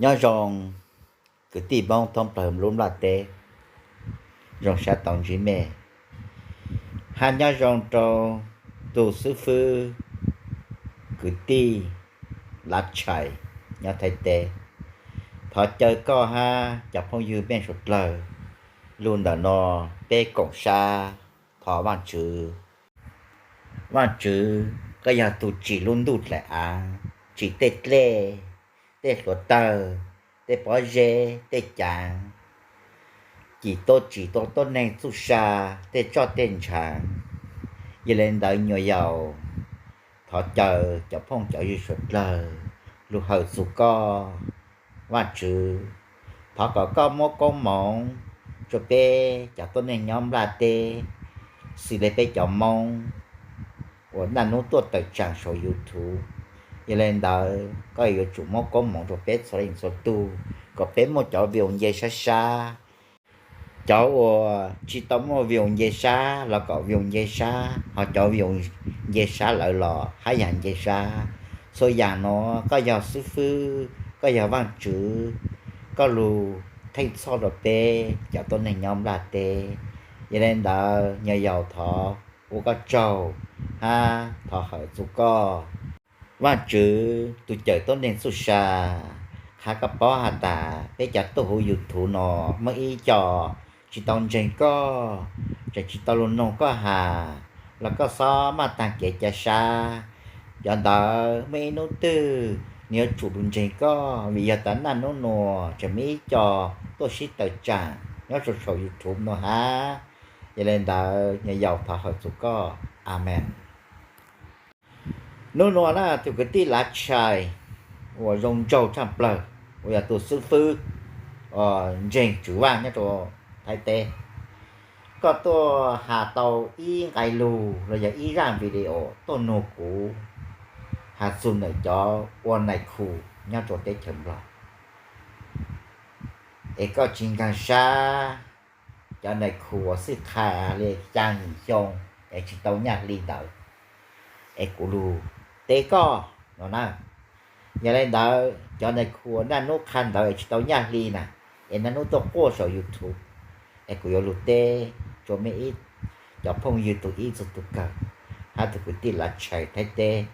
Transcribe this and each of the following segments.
Nyob zoo kwv tij Hmoob thoob plaws lub nplaj teb, zoo sab tau ntsib mej, hab nyob zoo rau tus xib fwb kwv tij Lav Tshais nyob Thaib teb. Thov caw koj hab cov phooj ywg mej suav dlawg, lug ntawm no peb koom sab thov Vaajtswv. Vaajtswv, koj yog tug tsim lub ntuj dlaim av, tsim tej dlej, tej hluav tawg, tej pob zeb, tej caav, cim tau tsim tau tuab neeg txuj sa, tej roj tej ntshaav. Yog le ntawd nyuam yaus thov caw cov phooj cov ywg suav dlawg lug hawm txug koj. Vaajtswv, thov kom koj muab koob moov rua peb cov tuab neeg nyob nplaj teb, xws le peb cov Moob uas naj nub tuaj tawm tsaam saum YouTube. Yog le ntawd koj yuav tsum muab koob moov rua peb txhua leej txhua tug kom peb muaj cov view nce sab sab. Cov uas tsi tau muaj view nce sab los kom view nce sab, ho cov view nce sab lawm los hab yam nce sab. Txhua yam nuav koj yog xib fwb, koj yog Vaajtswv, koj lug theej txhoj rua peb cov tuab neeg nyob nplaj teb. Yog le ntawd nyuam yaus thov ua koj tsaug hab thov hawm txug koj. Vaajtswv tug cawm tuab neeg txuj sa, qha koj paub has tas peb cov tuaj huv YouTube no muaj ib co tsi tau ntseeg koj, tseem tsi tau lug noog koj has, los koj xob maj taag kev ca sab. Cov ntawd muaj ib nub twg nwg yuav tsum lug ntseeg koj, vim yog tas naj nub nuav tseem muaj ib co tuaj sib tawm tsaam nyob rua saum YouTube no hab. Yog le ntawd nyuam yaus thov hawm txug koj. Amees. Nub nuav na tug kwv tij Lav Tshais uas zoo nraug tshaj plawg, uas yog tug xib fwb ntseeg Tswv Vaaj nyob rua Thaib teb, koj tuaj has tau ib nqai lug los yog ib zaaj video tuaj nug kuv has txug ntawm cov ua nais khu nyob rua teb chaws Nplog, es koj tsi nkaag sab cov nais khu uas xwb qha le xyaa yim xyoo es tsi tau nyaj hli ntawd, es kuv lug teb koj no na. Yog le ntawd cov nais khu uas naj nub qha ntawd es tsi tau nyaj hli na, es naj nub tuaj quaj saum YouTube, es kuv yuav lug teb rua mej ib cov phooj ywg tug ib txug tug kawg, hab tug kwv tij Lav Tshais Thaib teb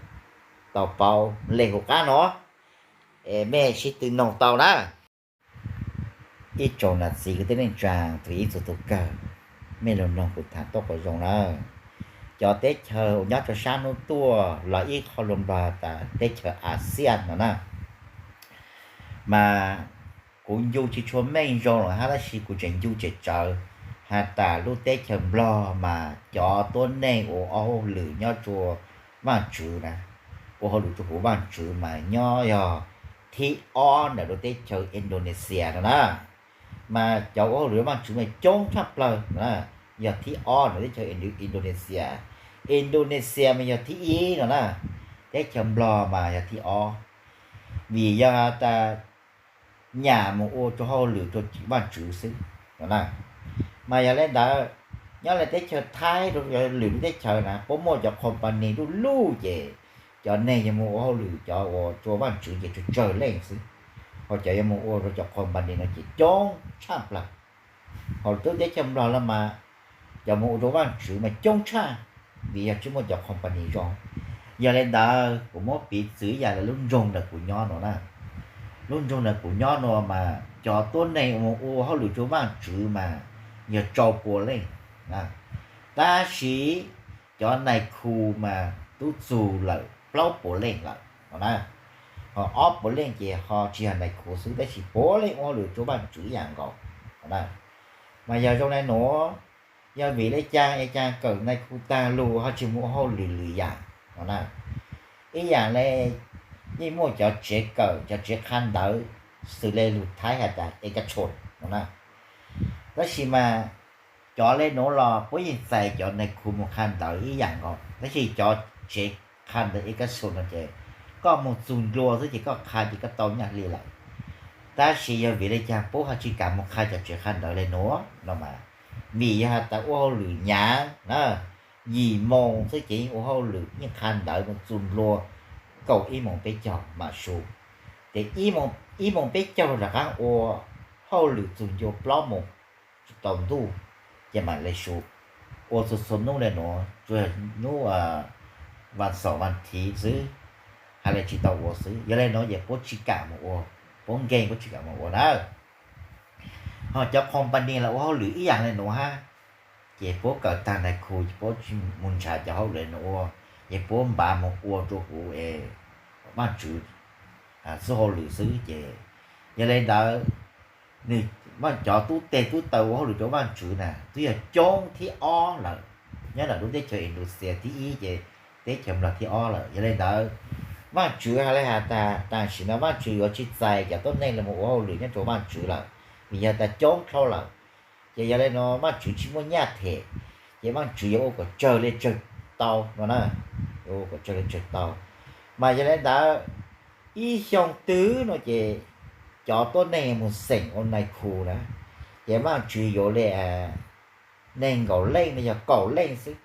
tau paub le huv qaab no, es mej sib tw noog tau na. Ib tsoom nam txiv kwv tij neej tsaa tug ib txug tug kawg, mej lug noog kuv thaam tuab quas zoo na. Cov teb chaws uas nyob rua sab nub tuaj los ib qho lug nplog tas teb chaws Axias no na, mas kuv ncu tsi tshua meej zoo los hab, tab sis kuv tseem ncu tseem tsawv has tas lub teb chaws Nplog mas cov tuab neeg ua hauj lwm nyob rua Vaajtswv na, ua hauj lwm rua huv Vaajtswv mas nyob yog thib ob ntawm lub teb chaws Indonesia no na. Mas cov ua hauj lwm Vaajtswv mas coob tshaj plawg no na, yog thib ob ntawm teb chaws Indonesia. Indonesia mas yog thib ib no na, teb chaws Nplog mas yog thib ob, vim yog tas nyam mus ua rua hauj lwm rua Vaajtswv xwb no na. Mas yog le ntawd, nyob le teb chaws Thaib rua lwm lub teb chaws na puab muaj cov company luj luj ces cov neeg yog mus ua hauj lwm cov uas rua Vaajtswv ces tsawg tsawg leej xwb, ho cov yog mus ua rua cov company no ces coob tshaj plawg. Ho lub teb chaws Nplog los mas cov mus ua rua Vaajtswv mas coob tshaj, vim yog tsi muaj cov company zoo. Yog le ntawd kuv muab piv txwv ib yam le lub nroog ntawm kuv nyob no na. Lub nroog ntawm kuv nyob no mas cov tuab neeg mus ua hauj lwm rua Vaajtswv mas yog rau pua leej, tab sis cov nais khu mas tub txug lawm plaub puas leej lawm no na. Ho ob puas leej ces ho tsi yog nais khu xwb, tab sis puav leej ua hauj lwm rua Vaajtswv ib yam nkaus no na. Mas yog zoo le nuav, yog vim le caag es caag kawm nais khu taag lug ho tsi mus ua hauj lwm lwm yam no na. Ib yam le yeej muaj cov tsev kawm, cov tsev qha ntawv, xws le lug Thaib has tas เอกชน no na. Tab sis mas cov le nuav los puab yeej txais cov nais khu mus qha ntawv ib yam nkaus, tab sis cov tsev qha ntawv เอกชน no ces koj mus txug nplua xwb ces koj qha ces koj tau nyaj hli lawm. Tab sis yog vim le caag puab ho tsi kam mus qha cov tsev qha ntawv le nuav no mas, vim yog has tas ua hauj lwm nyaav na, yim moos xwb ces yeej ua hauj lwm yeej qha ntawv mus txug nplua kaum ib moos peb caug mam su. Ces ib moos ib moos peb caug rov qab ua hauj lwm txug ncua plaub moos tsaus ntuj, ces mam li su ua txhua txhua hnub le nuav, tsuas hnub vas xaum vas thiv xwb, hais le tsis tau ua xwb. Yog le nuav ces puab tsis kam mus ua, puab nkeeg puab tsis kam mus ua na. Ho cov company los ua hauj lwm ib yaam le nuav hab, ces puab kawm taag nai khu ces puab tsis mus nrhav cov hauj lwm nuav ua, ces puab npav mus ua rua huv es Vaajtswv txuj hauj lwm xwb. Ces yog le ntawd, nwg, cov tub teg tub taw ua hauj lwm rua Vaajtswv na twb yog coob thib ob lawm nyob ntawm lub teb chaws Indonesia. Thib ib ces teb chaws Nplog, thib ob lawm. Yog le ntawd, Vaajtswv has le has tas tam sim no Vaajtswv yuav tsis txais cov tuab neeg los mus ua hauj lwm nyob rua Vaajtswv lawm, vim yog tas coob dhau lawm. Ces yog le nuav Vaajtswv tsis muaj nyaj them, ces Vaajtswv yuav ua kom tsawg le tsawg tau no na, yuav ua kom tsawg le tsawg tau. Mas yog le ntawd, ib xyoo twg no ces cov tuab neeg mus xeem ua nai khu na, ces Vaajtswv yuav le neeg nkaum leej no yog kaum leej xwb,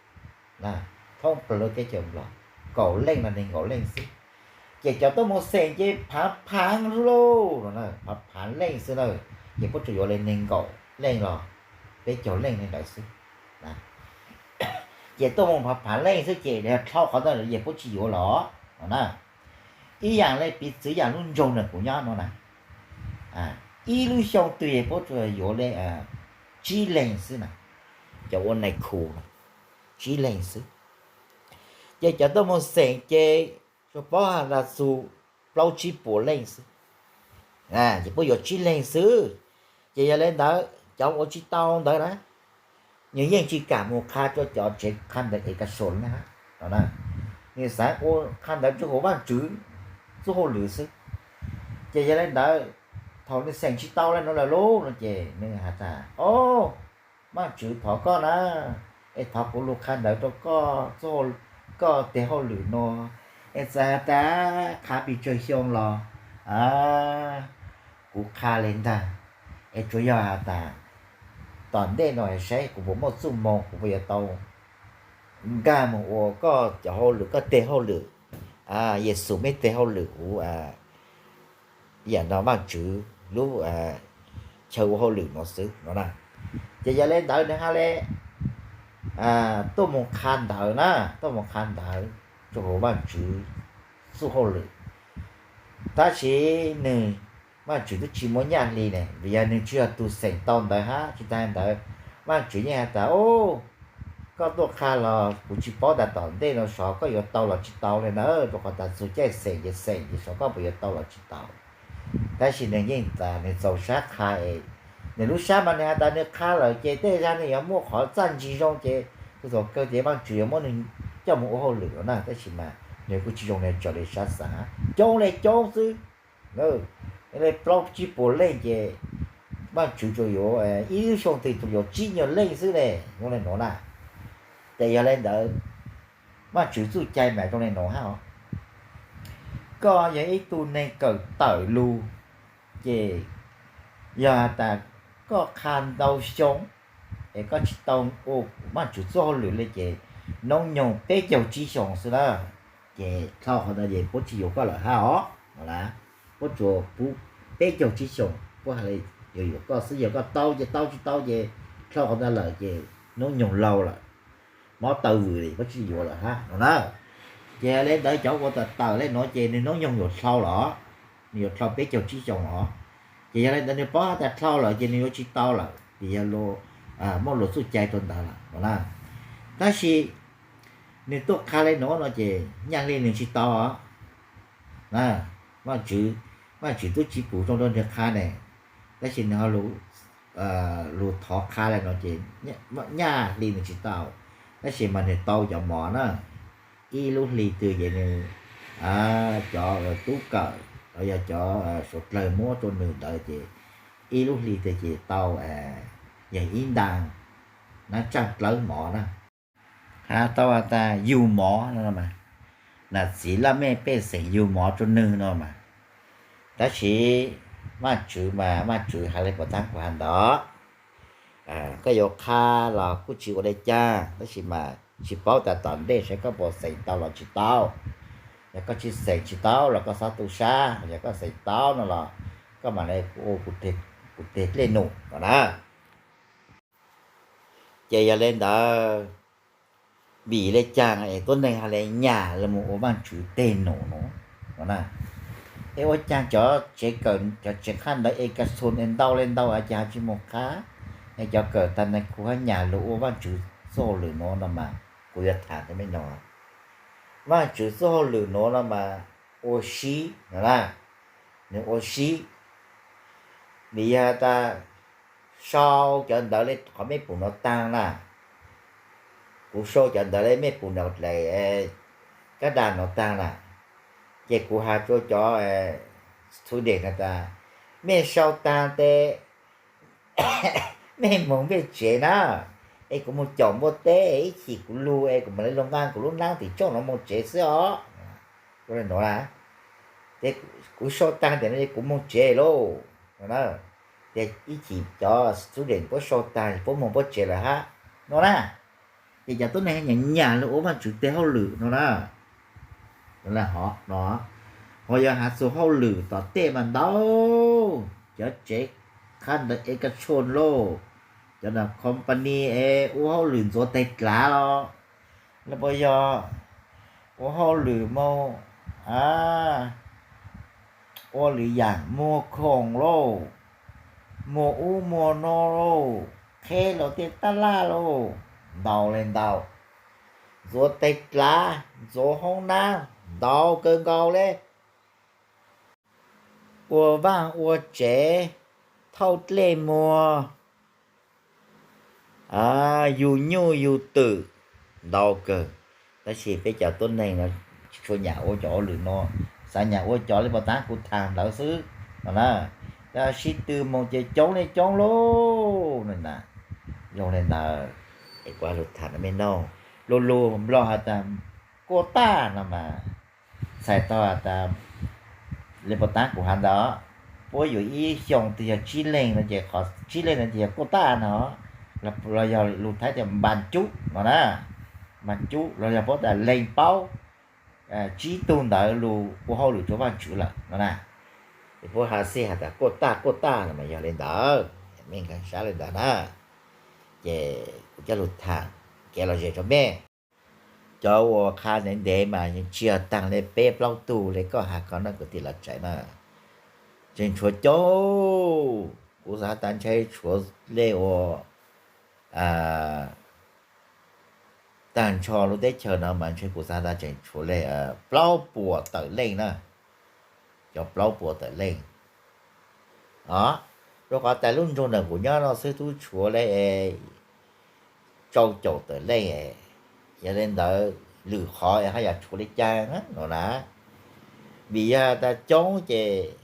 thoob plaws lub teb chaws Nplog, kaum leej no neeg nkaum leej xwb. Ces cov tuaj mus xeem ces phaav phaav lauj, phaav phaav leej xwb na, ces puab tsuas yuav le neeg nkaum leej los peb caug leej le ntawd xwb. Ces tuaj mus phaav phaav leej xwb ces dhau qhov ntawd ces puab tsis yuav los no na. Ib yaam le piv txwv yaam lub nroog no kuv nyob no na, ib lub xyoo twg puab tsuas yuav le tsib leeg xwb na, cov ua nai khu na, tsib leeg xwb. Ces cov tuaj mus xeem ces tsuas paub has tas txug plaub tsib puas leej xwb, ces puab yuav tsib leeg xwb. Ces yog le ntawd cov ua tsis tau ntawd na, nwg yeej tsis kam mus qha rua cov tsev qha ntawv es kas xos na, nwg xaav ua qha ntawv rua huv Vaajtswv txuj hauj lwm xwb. Ces yog le ntawd, thaum nwg xeem tsis tau le nuav lawm lauj no ces nwg has tas, O, Vaajtswv thov koj na, es thov kuv lug qha ntawv rua koj, koj teg hauj lwm no, es txawm has tas qha pes tsawg xyoo los kuv qha le ntag. Es tsuas yog has tas tom ntej no saib kuv puas muaj txuj moo, kuv puas yuav tau nkag mus ua koj cov hauj lwm, koj teg hauj lwm, Yexus mej teg hauj lwm huv yaam no Vaajtswv lub chaw ua hauj lwm no xwb no na. Ces yog le ntawd nwg has le tuaj mus qha ntawv na, tuaj mus qha ntawv rua huv Vaajtswv txuj hauj lwm. Tab sis nwg, Vaajtswv twb tsis muaj nyaj hli ne, vim yog nwg tsis yog tug xeem tau ntawv hab. Tsis tas ntawd, Vaajtswv yeej has tas, O, koj tuaj qha los kuv tsis paub tas tom ntej no sov koj yuav tau los tsis tau le na, rua qhov tas txug caij xeem ces xeem ces sov koj puas yuav tau los tsis tau. Tab sis nwg yeej tas nwg txaus sab qha es, nwg lub sab mas nwg has tas nwg qha lawm ces tej zag nwg yuav muaj qhov txaj ntsis zoo ces txhua txhua kawg ces Vaajtswv yuav muab nwg coj mus ua hauj lwm no na. Tab sis mas nwg kuj tsis zoo le raws le sab xaav, coob le coob xwb. Le plaub tsib puas leej ces Vaajtswv tsuas yuav, ib lub xyoo twg tsuas yuav tsib nyuag leej xwb le, zoo le nuav na. Ces yog le ntawd, Vaajtswv txuj cai mas zoo le nuav hab os. Koj yog ib tug neeg kawm tawm lug, ces yog has tas koj qha ntau xyoo es koj tsis tau ua Vaajtswv txuj hauj lwm le ces noob nyoog peb caug tsib xyoos xwb na, ces dhau qhov ntawd ces puab tsis yuav koj lawm hab os. Puab tsuas pub peb caug tsib xyoos, puab has le yuav yuav koj xwb, yog koj tau ces tau, tsis tau ces dhau qhov ntawd lawm ces noob nyoog laug lawm, mob taw vwm li, puab tsis yuav lawm hab no na. Ces le ntawd cov ua tawm tawm le nuav ces nwg noob nyoog yuav dhau los, nwg yuav dhau peb caug tsib xyoos los. Ces yog le ntawd nwg paub has tas dhau lawm ces nwg yuav tsis tau lawm, ces yog muaj luag txuj cai rua ntawd lawm no na. Tab sis nwg tuaj qha le nuav no ces nyaj hli nwg tsis tau os. Vaajtswv, Vaajtswv tub tsis pum zoo rua nwg qha ne, tab sis nwg ho lug thov qha le no ces nyaj hli nwg tsis tau, tab sis mas nwg tau cov mov na. Ib lub hli twg ces nwg, cov tub kawm los yog cov suav dlawg muab rua nwg ntawd ces ib lub hli twg ces tau yog ib nta nab tsaaj dlawb mov na. Has tau has tas yug mov no mas, nam txiv laj mej pej xeem yug mov rua nwg no mas. Tab sis Vaajtswv mas Vaajtswv has le puas taab kuv has ntawd, koj yuav qha los kuj tsis ua le caag, tab sis mas tsis paub tas tom ntej saib koj puas xeem tau los tsis tau. Yog koj tsis xeem tsis tau los koj xob tu sab, yog koj xeem tau no los koj mam li ua kuv teg dlej num no na. Ces yog li ntawd, vim li cas es tuab neeg ho li nyas los mus ua Vaajtswv teg num no na? Es ua cas cov tsev kawm, cov tsev qhab ntawv es kas xu ntau li ntau es cas ho tsis mus qhab, es cov kawm tag nai khu hab nyas los ua Vaajtswv txuj hauj lwm nuav no mas? Kuv yuav tham rau mej no, Vaajtswv txuj hauj lwm nuav no mas ua sib no na, nws ua sib. Vim yog tas sau cov ntawv le qhov mej pum no taag na, kuv sau cov ntawv le mej pum no dlaim kab daj no taag na, ces kuv has rua cov student has tas, mej sau taag tes mej moog mej tsev na, es kuv moog caum npua teb ib chim kuv lug es kuv mam li lug nqaa kuv lub naab tim tsooj nuav moog tsev xwb os. Ua le nuav na, ces kuv sau taag tes no kuv moog tsev lauj no na. Ces ib chim cov student puab sau taag puab moog puab tsev lawm hab no na. Ces cov tuab neeg nyas nyas lug ua Vaajtswv teg hauj lwm no na. Ho yog has txug hauj lwm tom tej mas ntau, cov tsev qhab ntawv es kas xu lauj, cov company es ua hauj lwm ntxuav teg dlav los, los puas yog ua hauj lwm moog ua lwm yaam, muag khoom lauj, muag ub muag no lauj, qheb los tej tab laj lauj, ntau le ntau, ntxuav teg dlav, ntxuav hoob naab, ntau kawg nkaus le. Ua vaaj ua tsev, thauj dlej muag, yug nyuj yug twm, ntau kawg. Tab sis peb cov tuab neeg no tsis tshua nyam ua cov hauj lwm no, xav nyam ua cov le puag ta kuv thaam ntawd xwb no na. Sib tw moog ces coob le coob lauj na. Zoo le ntawd, es kuv lug thaam rau mej noog, lug lug Nplog has tas kuaj taj no mas, txhais tau has tas le puag ta kuv has ntawd, puab yuav ib xyoo twg yog tsib leeg no ces qhov tsib leeg no ces yog kuaj taj no, los yog lug Thaib tias npas cub no na, npas cub los yog puab tas leeg paub tsib tug ntawd lug ua hauj lwm rua Vaajtswv lawm no na. Es puab has xij has tas kuaj taj kuaj taj no mas yog le ntawd, mej nkaag sab le ntawd na. Ces kuv coj lug thaam kev lom zem rua mej. Cov uas qha ntev ntev mas yeej tsi yog taag le peb plaub tug le koj has ko na kwv tij lom zem na. Tseem tshuav coob, kuv xav tas ntshe tshuav le uas taag nrho lub teb chaws no mas ntshe kuv xav tas tseem tshuav le plaub puas tawm leej na. Cov plaub puas tawm leej os, rua qhov tas lub nroog ntawm kuv nyob no xwb tub tshuav le rau caum tawm leej. Yog le ntawd lwm qhov haj yam tshuav le caag no na. Vim yog tas coob ces,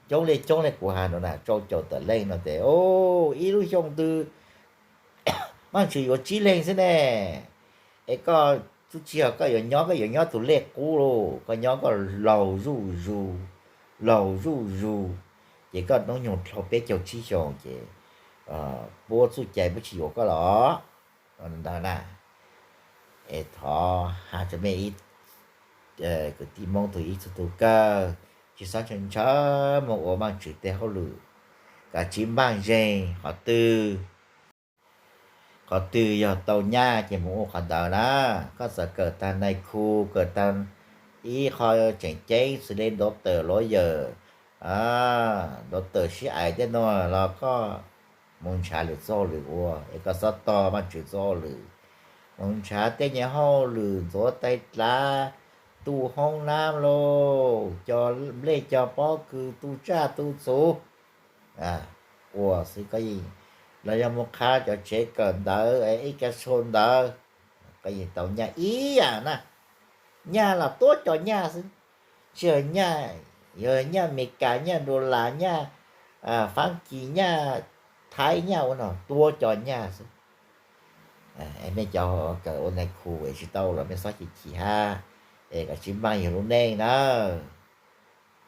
coob le coob le kuv has no na, rau caum tawm leej no tes ib lub xyoo twg Vaajtswv yuav tsib leeg xwb ne. Es koj tub tsi yog koj yuav nyob, koj yuav nyob tus lej qub lauj, koj nyob koj laug zuj zus, laug zuj zus, ces koj hnub nyoog dlhau peb caug tsib xyoos ces puab txuj cai puab tsi yuav koj los ntawd na. Es thov has rua mej ib kwv tij Moob tug ib txhua tug kawg, tsi xob ntshaw ntshaw moog ua Vaajtswv teg hauj lwm, kav tsij npaaj zeeg qhov twg, qhov twg yog tau nyaj ces moog ua qhov ntawd na. Koj txawm kawm taag nai khu, kawm taag ib qho tseem ceeb xws le doctor, lawyer, doctor sib aim tej no los koj moog nrhav lwm txoj hauj lwm ua es koj xob tog Vaajtswv txoj hauj lwm. Moog nrhav tej nyuag hauj lwm ntxuav tais dlav, tu hoob nab lauj, cog nplej cog pob kws, tu tsaj tu txhu ua xwb. Koj yeej, los yog moog qha cov tsev kawm ntawv es ib kas xu ntawd, koj yeej tau nyaj ib yaam na. Nyaj los tuab cov nyaj xwb, tsi yog nyaj, yog nyaj Amelikas, nyaj Dulas, nyaj Faab Kis, nyaj Thaib, nyaj ua no tuab cov nyaj xwb. Es mej cov kawm ua nai khu es tsi tau los mej xob chim chim hab, es kav tsij npaaj yug lub neej nawb.